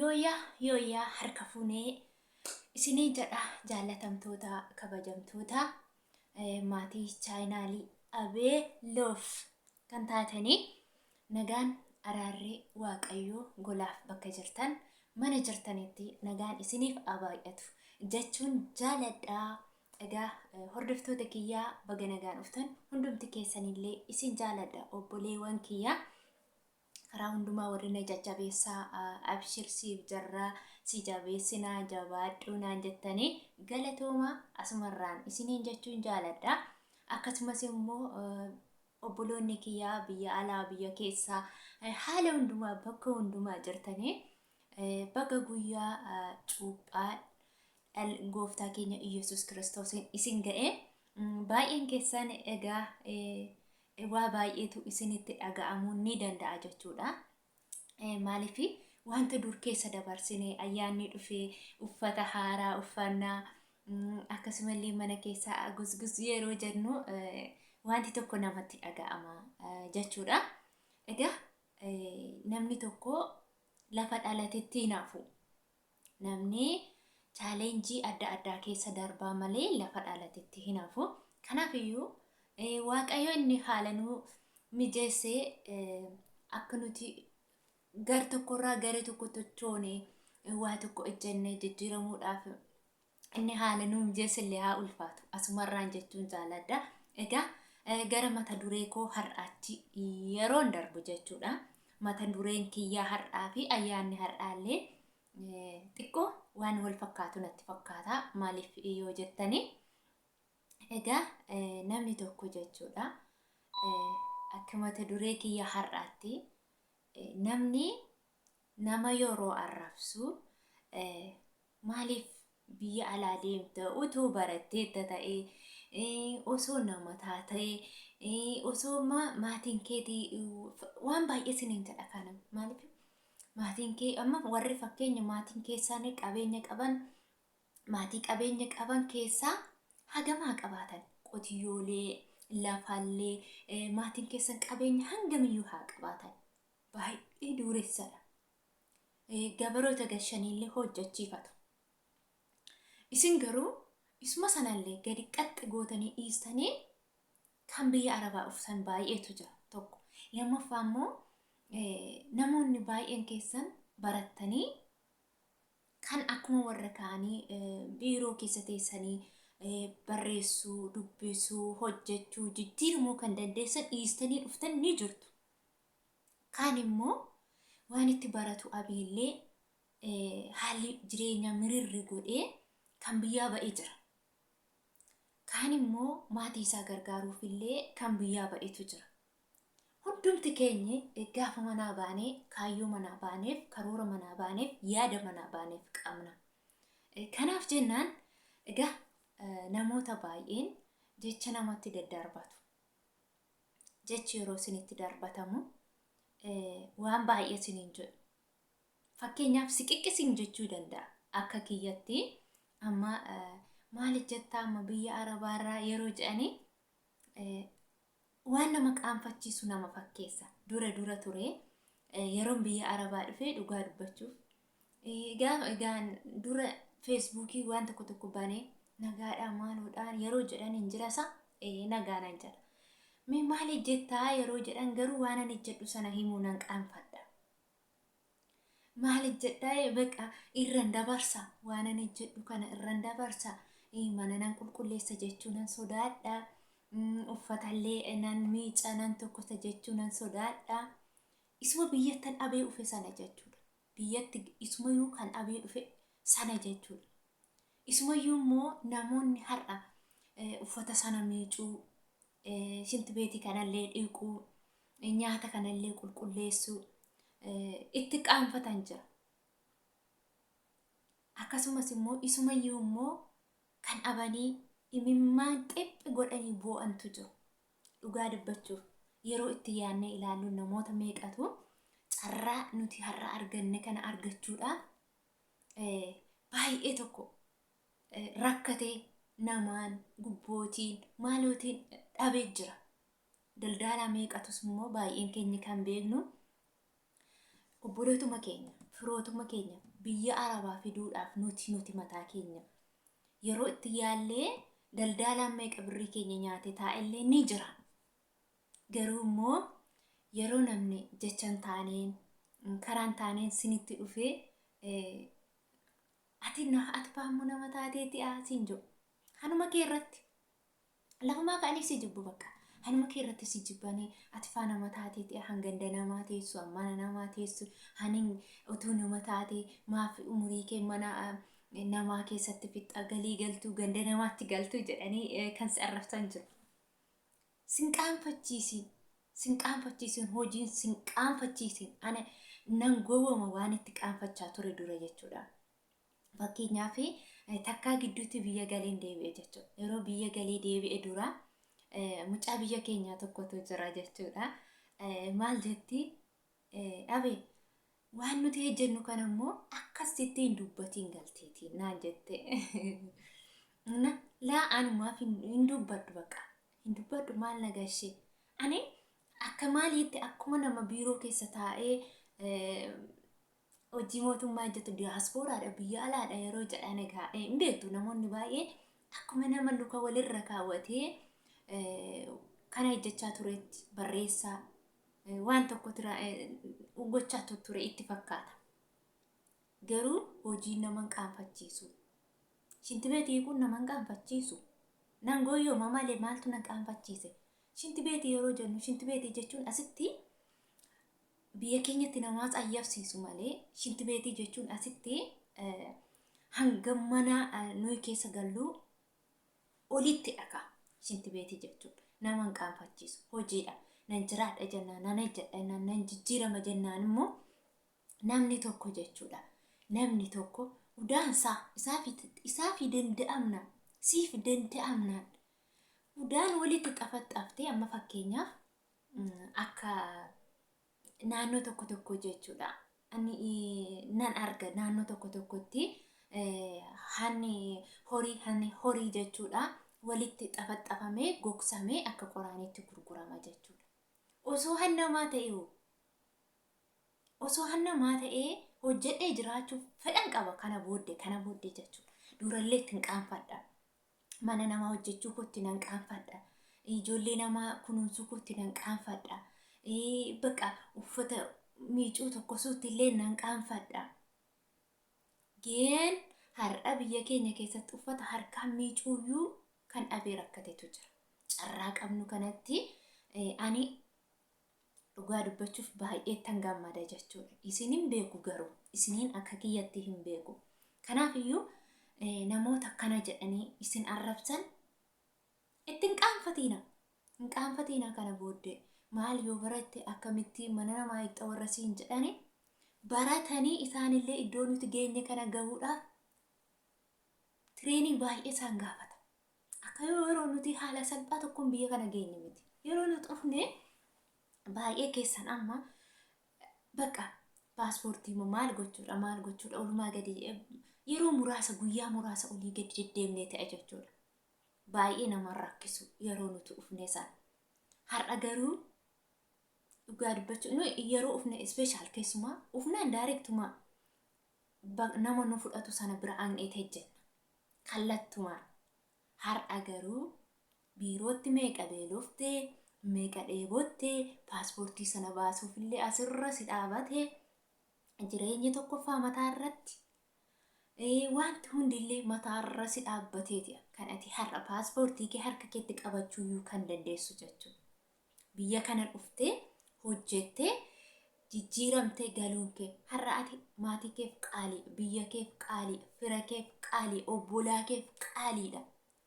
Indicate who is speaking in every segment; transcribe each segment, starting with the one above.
Speaker 1: Yooyyaa yooyyaa harka fuunee isinii jedha jaallatamtoota kabajamtoota maatii chaayinaalii Abee Loof kan taatanii nagaan araarri Waaqayyoo golaaf bakka jirtan mana jirtanitti nagaan isiniif haa baay'atu jechuun jaaladha. Egaa hordoftoota kiyyaa baga nagaan dhuftan hundumti keessanillee isin jaaladha obboleewwan kiyyaa. Karaa hundumaa warri na jajjabeessaa abshir siif jarraa si jabeessinaa jabaadhuu naan jettanii galatooma asumarraan isiniin jechuun jaaladha. Akkasumas immoo obboloonni kiyyaa biyya alaa biyya keessaa haala hundumaa bakka hundumaa jirtanii baga guyyaa cuuphaa gooftaa keenya Iyyasuus Kiristoosiin isin ga'e. Baay'een keessan egaa waa baay'eetu isinitti dhaga'amuu ni danda'a jechuudha. Maaliif wanta dur keessa dabarsine ayyaanni dhufee uffata haaraa uffannaa akkasumallee mana keessaa gusgus yeroo jennu wanti tokko namatti dhaga'ama jechuudha. Egaa namni tokko lafa dhalatetti hin hafu. Namni chaaleenjii adda addaa keessa darbaa malee lafa dhalatetti hin hafu. Kanaaf iyyuu Waaqayyo inni haala nu mijeessee akka nuti gar tokkorraa gara tokko tochoone waa tokko ejjennee jijjiiramuudhaaf inni haala nu mijeesse illee haa ulfaatu. Asumarraan jechuun jaaladha. Egaa gara mata duree koo har'aatti yeroon darbu jechuudha. Mata dureen kiyyaa har'aa fi ayyaanni har'aallee xiqqoo waan wal fakkaatu natti fakkaata. Maaliif yoo jettani egaa namni tokko jechuudha akka mata duree kiyya har'aatti namni nama yeroo arrabsu maaliif biyya alaa deemta utuu baratteetta ta'ee osoo nama taatee osoo maatiin keetii waan baay'ee siniin jedha kana maaliif maatiin kee amma warri fakkeenya maatiin keessaanii qabeenya qaban maatii qabeenya qaban keessaa hagamaa qabaatan qotiyyoolee lafallee maatiin keessan qabeenya hangamiyyuu haa qabaatan baay'ee duuressadha. Gabaroota gashaniillee hojjechiifatu. Isin garuu isuma sanallee gadi qaxxi gootanii dhiistanii kan biyya Arabaa dhuftan baay'eetu jira tokko. Lammaffaa immoo namoonni baay'een keessan barattanii kan akkuma warra kaanii biiroo keessa teessanii barreessuu, dubbisuu, hojjechuu, jijjiiramuu kan dandeessan dhiistanii dhuftan ni jirtu. Kaan immoo waan itti baratu abiillee haalli jireenyaa mirirri godhee kan biyyaa ba'ee jira. Kaan immoo maatii isaa gargaaruuf illee kan biyyaa ba'etu jira. Hundumti keenyi gaafa manaa baanee kaayyoo manaa baaneef, karoora manaa baaneef, yaada manaa baaneef qabna. Kanaaf jennaan egaa namoota baay'een jecha namatti daddarbatu. Jechi yeroo isinitti darbatamu waan baay'ee isiniin jedhu. Fakkeenyaaf siqiqqi siin jechuu danda'a. Akka kiyyatti amma maal jettaa amma biyya Arabaarraa yeroo jedhanii waan nama qaanfachiisu nama fakkeessa. Dura dura ture yeroon biyya Arabaa dhufee dhugaa dubbachuuf gaafa egaan dura feesbuukii waan tokko tokko banee nagaadhaa maaloodhaan yeroo jedhan hin jirasa nagaa nan jedha. Mee maal ejjettaa yeroo jedhan garuu waan ani ejjedhu sana himuu nan qaanfadha. Maal ejjedhaa beqa irran dabarsa waan ani ejjedhu kana irran dabarsa mana nan qulqulleessa jechuu nan sodaadha uffatallee nan miica nan tokkosa jechuu nan sodaadha isuma biyyattan dhabee dhufe sana jechuudha biyyatti isumayyuu kan dhabee dhufe sana jechuudha isumayyuu immoo namoonni har'a uffata sana miicuu shintibeetii kanallee dhiquu nyaata kanallee qulqulleessuu itti qaanfatan jira. Akkasumas immoo isumayyuu immoo kan dhabanii imimmaan xiphi godhanii boo'antu jiru. Dhugaa dubbachuuf yeroo itti yaadnee ilaallu namoota meeqatu carraa nuti har'a arganne kana argachuudhaaf baay'ee tokko rakkatee namaan gubbootiin maalootiin dhabee jira. Daldaalaa meeqatus immoo baay'een keenya kan beeknu obbolootuma keenya Firootuma keenya biyya Arabaa fiduudhaaf nuti mataa keenya yeroo itti yaallee daldaalaan meeqa birrii keenya nyaate taa'ellee ni jira. Garuu immoo yeroo namni jecha hin taaneen karaa hin taaneen sinitti dhufee ati na ati faammoo nama taateeti siin jedhu. Hanuma kee irratti lafumaa ka'anii si jibbu bakka. Hanuma kee irratti si jibbanii ati faa nama taateeti hanganda namaa teessu mana namaa teessu hanin utuu nama taate maaf umurii kee mana namaa keessatti fixxa galii galtuu ganda namaatti galtuu jedhanii kan si arrabsan jiru. Sin qaanfachiisin. Sin qaanfachiisin hojiin sin qaanfachiisin. Ana nan gowwoma waan itti qaanfachaa ture dura jechuudha. Fakkeenyaaf takkaa gidduutti biyya galeen deebi'e jechuudha. Yeroo biyya galee deebi'e dura mucaa biyya keenyaa tokkotu jira jechuudha. Maal jetti? Abe waan nuti hojjennu kana immoo akkas jettee hin dubbatiin galteeti naan jette. Na laa anumaaf hin dubbadhu bakka. Hin dubbadhu maal na gashee. Ani akka maaliitti akkuma nama biiroo keessa taa'ee hojii mootummaa hojjetu diyaaspooraadha biyya alaadha yeroo jedhan egaa hin beektu namoonni baay'ee akkuma nama luka walirra kaawwatee kana hojjechaa turetti barreessaa waan tokko gochaa ture itti fakkaata. Garuu hojiin nama hin qaanfachiisu. Shintibeetii kun nama hin qaanfachiisu. Nan goyyooma malee maaltu na qaanfachiise? Shintibeetii yeroo jennu shintibeetii jechuun asitti biyya keenyatti namaa xayyabsiisu malee shintibeetii jechuun asitti hanga mana nuyi keessa galluu olitti dhaka shintibeetii jechuun nama hin qaanfachiisu hojiidha. Nan jiraadha jennaan nan hojjedha jennaan nan jijjiirama jennaan immoo namni tokko jechuudha. Namni tokko udaansaa isaafi danda'amnaan siif danda'amnaan udaan walitti xafaxaftee amma fakkeenyaaf akka naannoo tokko tokko jechuudha. Ani nan arga naannoo tokko tokkotti hanni horii hanni horii jechuudha walitti xafaxafamee gogsamee akka qoraaniitti gurgurama jechuudha. Osoo hannamaa ta'e Osoo hannamaa ta'ee hojjedhee jiraachuuf fedhan qaba kana booddee kana booddee jechuudha. Durallee ittiin qaanfadha. Mana namaa hojjechuu kootti nan qaanfadha. Ijoollee namaa kunuunsuu kootti nan qaanfadha. Bakka uffata miicuu tokkosuutti illee nan qaanfadha. Geen har'a biyya keenya keessatti uffata harkaan miicuuyyuu kan dhabee rakkatetu jira. Carraa qabnu kanatti ani dhugaa dubbachuuf baay'eettan gammada jechuudha. Isin hin beeku garuu isiniin akka kiyyatti hin beeku. Kanaaf iyyuu namoota akkana jedhanii isin arrabsan itti hin qaanfatiina. Hin qaanfatiina kana booddee maal yoo baratte akkamitti mana namaa hiiqxa warra siin jedhani baratanii isaanillee iddoo nuti geenye kana gahuudhaaf tireenii baay'ee isaan gaafata. Akka yeroo nuti haala salphaa tokkoon biyya kana geenye miti. Yeroo nuti dhufne baay'ee keessan amma bakka paaspoortii immoo maal gochuudha maal gochuudha olumaa gadi yeroo muraasa guyyaa muraasa olii gadi deddeemnee ta'e jechuudha. Baay'ee nama rakkisu yeroo nuti dhufne sana. Har'a garuu dhugaa dubbachuu nu yeroo dhufne ispeeshaal keessumaa dhufnaan daayirektumaa nama nu fudhatu sana bira aan'eet hejjenna. Kallattumaan. Har'a garuu biirootti meeqa beelofte, meeqa dheebotte, paaspoortii sana baasuuf illee asirra si dhaabate, jireenyi tokkoffaa mataa irratti, wanti hundillee mataarra si dhaabbateeti kan ati har'a paaspoortii kee harka keetti qabachuuyyuu kan dandeessu jechuudha. Biyya kana dhuftee hojjettee jijjiiramtee galuun kee har'a ati maatii keef qaalii, biyya keef qaalii, fira keef qaalii, obbolaa keef qaaliidha.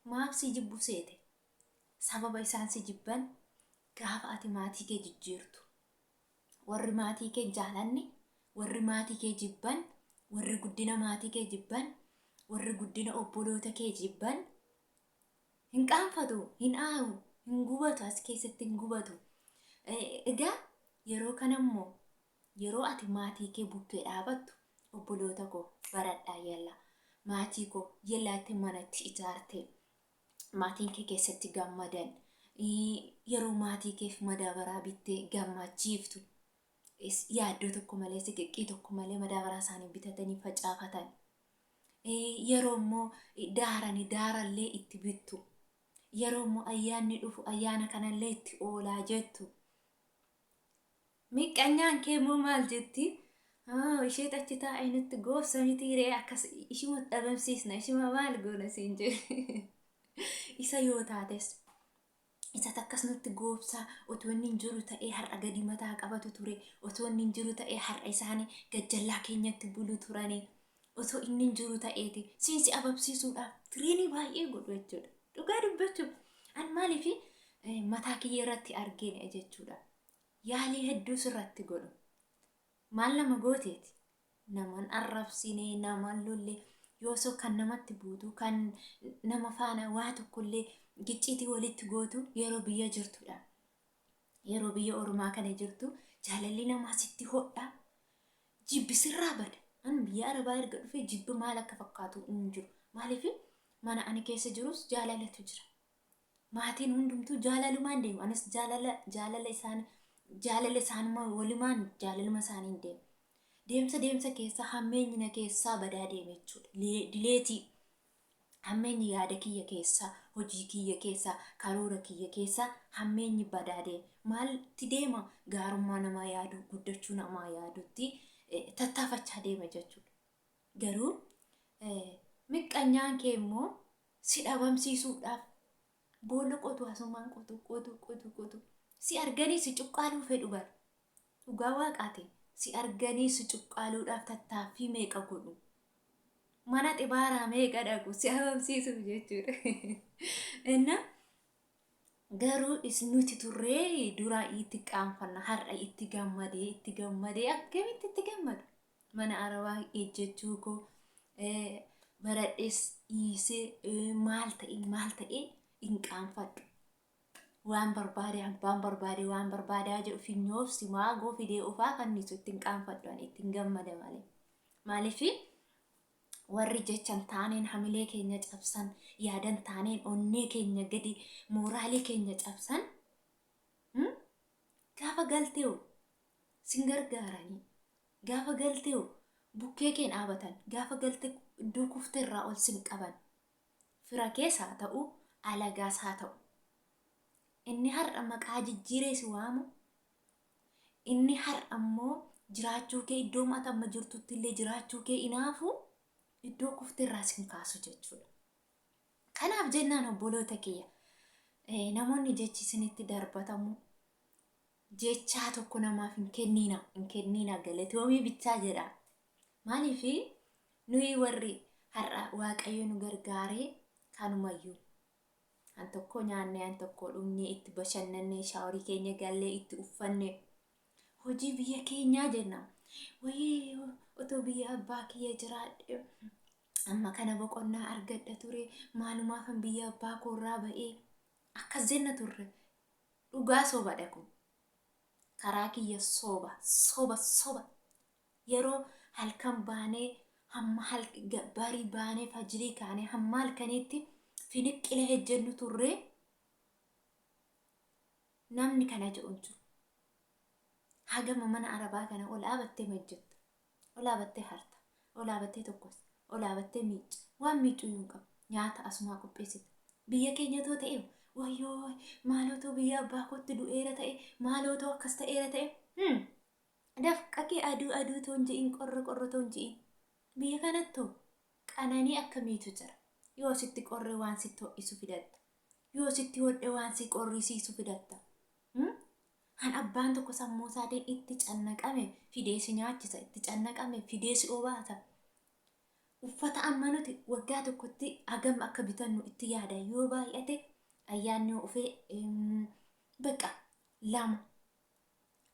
Speaker 1: Maaf si jibbu seete? Sababa isaan si jibban gaafa ati maatii kee jijjiirtu. Warri maatii kee jaalanne, warri maatii kee jibban, warri guddina maatii kee jibban, warri guddina obboloota kee jibban hin qaanfatu, hin aaru, hin gubatu, as keessatti hin gubatu. Egaa yeroo kana immoo yeroo ati maatii kee bukkee dhaabattu obboloota koo baradhaa yalla maatii koo yellaatti manatti ijaarte maatiin kee keessatti gammadan yeroo maatii keef madaabaraa bittee gammachiiftu Yaaddoo tokko malee, siqiqqii tokko malee madaabaraa isaanii bitatanii facaafatan. Yeroo immoo daarani daarallee itti bittu. Yeroo immoo ayyaanni dhufu ayyaana kanallee itti oolaa jettu. Miqqanyaan kee immoo maal jetti? Ishee achi taa'ee nutti goobsa miti ree, akkas ishuma dhabamsiisna, ishuma maal goona siin jedhe. Isa yoo taates isa akkas nutti goobsaa, otoo inni hin jiru ta'ee har'a gadi mataa qabatu ture, otoo inni hin jiru ta'ee har'a isaanii gajjallaa keenyatti bulu turanii, otoo inni hin jiru ta'eeti siinsi ababsiisuudhaaf tiriinii baay'ee godhu jechuudha. Dhugaa dubbachuuf an maaliif mataa kiyya irratti argeen jechuudha. Yaalii hedduu sirratti godhu. Maal nama gooteeti? Naman arrabsine, naman lolle, yoo osoo kan namatti buutu, kan nama faana waa tokkollee gicciitii walitti gootu yeroo biyya jirtudha. Yeroo biyya ormaa kana jirtu jaalalli namaa sitti hodha. Jibbi sirraa bada. An biyya arabaa erga dhufee jibbi maal akka fakkaatu hin jiru. Maaliif mana ani keessa jirus jaalalatu jira. Maatiin hundumtuu jaalalumaan deemu. Anis jaalala jaalala isaan jaalala isaanuma walumaan jaalaluma isaaniin deemu. Deemsa deemsa keessa hammeenyi na keessaa badaa deeme jechuudha. Dileetii hammeenyi yaada kiyya keessaa, hojii kiyya keessaa, karoora kiyya keessaa hammeenyi badaa deeme. Maaltti deema? Gaarummaa namaa yaaduu, guddachuu namaa yaadutti tattaafachaa deema jechuudha. Garuu miqqanyaan kee immoo si dhabamsiisuudhaaf boolla qotu, asumaan qotu, qotu, qotu, qotu. Si arganii si cuqqaaluu fedhu bara. Dhugaa waaqaati. Si arganii si cuqqaaluudhaaf tattaaffii meeqa godhu. Mana xibaaraa meeqa dhaqu si dhabamsiisuuf jechuudha. Inna garuu nuti turree dura itti qaanfanna, har'a itti gammadee itti gammadee akkamitti itti gammadu. Mana arabaa ejjechuu koo baradhees dhiisee maal ta'e maal ta'e hin qaanfadhu. Waan barbaade abbaan barbaade waan barbaadaa jedhu finyoof simaagoo fidee ofaa fannisu itti hin qaanfadhu, ani ittiin gammada malee. Maaliif warri jechan taaneen hamilee keenya cabsan, yaadan taaneen onnee keenya gadi mooraalii keenya cabsan gaafa galteewu sin gargaaranii, gaafa galteewu bukkee kee dhaabatan, gaafa galte iddoo kufte irraa ol sin qaban, fira kees haa ta'u alagaas haa ta'u. Inni har'a maqaa jijjiiree si waamu, inni har'a immoo jiraachuu kee iddoo ati amma jirtutti illee jiraachuu kee inaafu iddoo kufte irraa sin kaasu jechuudha. Kanaaf jennaan obboloota kiyya, namoonni jechi isinitti darbatamu jechaa tokko namaaf hin kenniina, hin kenniina, galatoomii bichaa jedha. Maaliif nuyi warri har'a Waaqayyo nu gargaaree kanumayyuu an tokko nyaannee, an tokko dhugnee, itti bashannannee, shaaworii keenya gallee, itti uffanne, hojii biyya keenyaa jenna. Wayii otoo biyya abbaa kiyya jiraadhe amma kana boqonnaa argadha ture, maalumaafan biyya abbaa koorraa ba'ee akkas jenna turre. Dhugaa sobadha kun. Karaa kiyya soba, soba, soba. Yeroo halkan baanee hamma barii baanee fajirii kaanee hamma halkaniitti finiqqila hejjennu turre, namni kana jedhu hin jiru. Hagama mana arabaa kana ol dhaabattee hojjetta. Ol dhaabattee harta. Ol dhaabattee tokkos. Ol dhaabattee miicca. Waan miicuu hin qabu. Nyaata asumaa qopheessita. Biyya keenya too ta'e wayyoo, maaloo too biyya abbaa kootti du'eera ta'e, maaloo too akkas ta'eera ta'e. Dafqa kee aduu aduu toon je'in, qorra qorra toon je'in. Biyya kanattoo qananii akkamiitu jira? Yoo sitti qorre waan sitti ho'isu fidatta. Yoo sitti hodhe waan si qorrisiisu fidatta. Han abbaan tokko sammuu isaatiin itti cannaqame fidee si nyaachisa, itti cannaqame fidee si obaasa. Uffata amma nuti waggaa tokkotti hagam akka bitannu itti yaada, yoo baay'ate ayyaanni yoo dhufee bakka lama,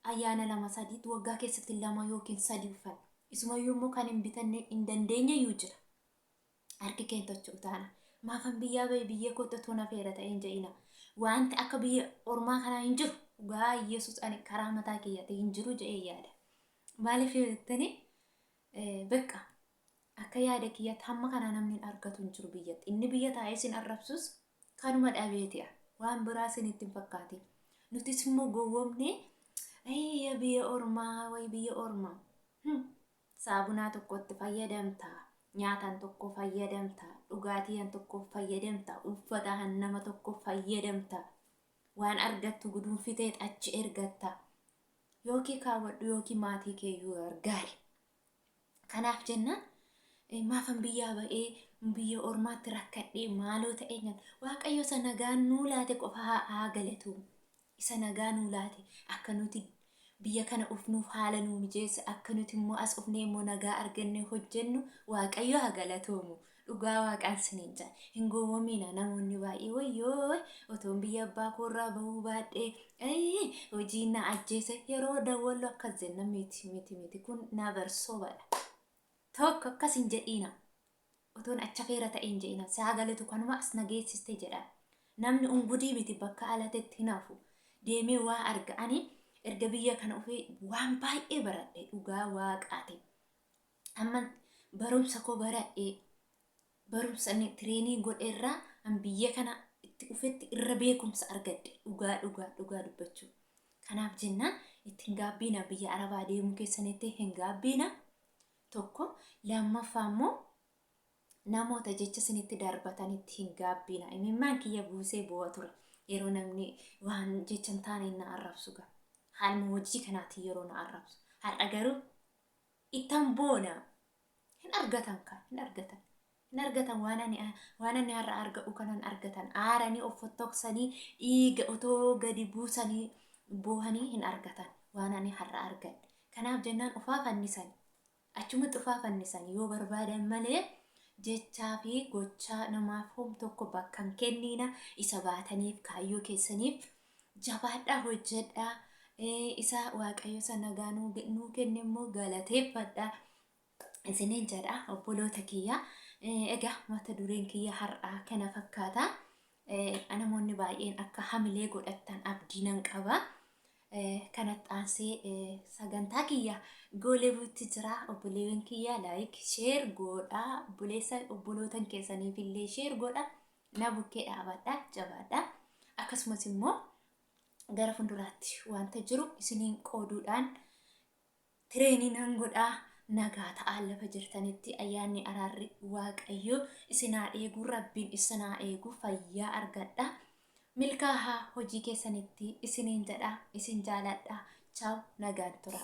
Speaker 1: ayyaana lama sadiitti waggaa keessatti lama yookiin sadi uffanna. Isumayyuu immoo kan hin bitanne hin dandeenye iyyuu jira. Harki keenya tocho'u taana. Maafan biyyaa ba'e, biyya kootti otoo nafeera ta'e hin jedhina. Wanti akka biyya ormaa kanaa hin jiru. Dhugaa Yesuus ani karaa mataa kiyyaatiin hin jiru jedhee yaada. Maaliif yoo jettanii, bakka akka yaada kiyyaatti hamma kanaa namni hin argatu hin jiru biyyatti. Inni biyya taa'ee isin arrabsus kanuma dhabeeti'a. Waan biraa isinitti hin fakkaatin. Nutis immoo gowwoomnee Ayya biyya ormaa, wayi biyya ormaa. Saabunaa tokkotti fayyadamta, nyaatan tokko fayyadamta, dhugaatii tokko fayyadamta, uffata nama tokko fayyadamta. Waan argattu guduunfitee achi ergatta. Yookiin kaawwadhu yookiin maatii keeyyuu gargaari. Kanaaf jennaan maafan biyyaa ba'ee biyya ormaatti rakkadhee maaloo ta'e nyaata. Waaqayyo isa nagaan nuu laate qofa haa galatu. Isa nagaa nuu laate, akka nuti biyya kana ufnuuf haala nuu mijeesse, akka nuti immoo as ufnee immoo nagaa argannee hojjennu Waaqayyo haa galatoomu. Dhugaa waaqaan siniin jedha. Hin gowwomiina. Namoonni baay'ee wayyoo, otoon biyya abbaa koorraa bahuu baadhee, hojiin na ajjeese yeroo dawwallu akkas jenna. Miti, miti, miti, kun na barsoobadha. Tokko akkas hin jedhiina. Otoon achafeera ta'e hin jedhina. Saa galatu kanuma as na geessiste jedha. Namni ungudii miti, bakka alatetti hin hafu. Deemee waa arga. Ani erga biyya kana dhufee waan baay'ee baradhe, dhugaa waaqaati. Amma barumsa koo baradhe, barumsa inni tireenii godhe irraa an biyya kana itti dhufetti irra beekumsa argadhe, dhugaa dhugaa dhugaa dubbachuu. Kanaaf jennaan itti hin gaabbiina, biyya arabaa deemuu keessanitti hin gaabbiina. Tokko lammaffaa immoo namoota jecha isinitti darbatanitti hin gaabbiina. Imimmaan kiyya buusee bu'a ture. Yeroo namni waan jecha hin taane na arrabsu gaa. Haaluma hojii kanaatiin yeroo na arrabsu. Har'a garuu ittan boona. Hin argatan kaa, hin argatan. Hin argatan, waan ani har'a arga'u kanan argatan. Aaranii of fottoqsanii dhiiga otoo gadi buusanii boohanii hin argatan waan ani har'a argadhe. Kanaaf jennaan ufaa fannisan. Achumatti ufaa fannisan yoo barbaadan malee, jechaa fi gochaa namaaf hom tokko bakka hin kenniina. Isa baataniif kaayyoo keessaniif jabaadhaa, hojjedhaa. Isa Waaqayyo isa nagaa nuu kenne immoo galateeffadhaa. Isiniin jedha, obboloota kiyya. Egaa mata dureen kiyya har'aa kana fakkaata. Namoonni baay'een akka hamilee godhattan abdii nan qaba. Kanatti aansee sagantaa kiyya goolebuutti jira. Obboleewwan kiyya, like, share godhaa. Obboleessa obbolootan keessaniif illee share godha. Na bukkee dhaabadha, jabaadha. Akkasumas immoo gara fuulduraatti wanta jiru isiniin qooduudhaan tireenii nan godhaa. Nagaa ta'aa lafa jirtanitti. Ayyaanni araarri Waaqayyo isin haa eegu, Rabbiin isin haa eegu, fayyaa argadha, milkaahaa hojii keessanitti isiniin jedha. Isin jaaladha. Chaaw, nagaan tura.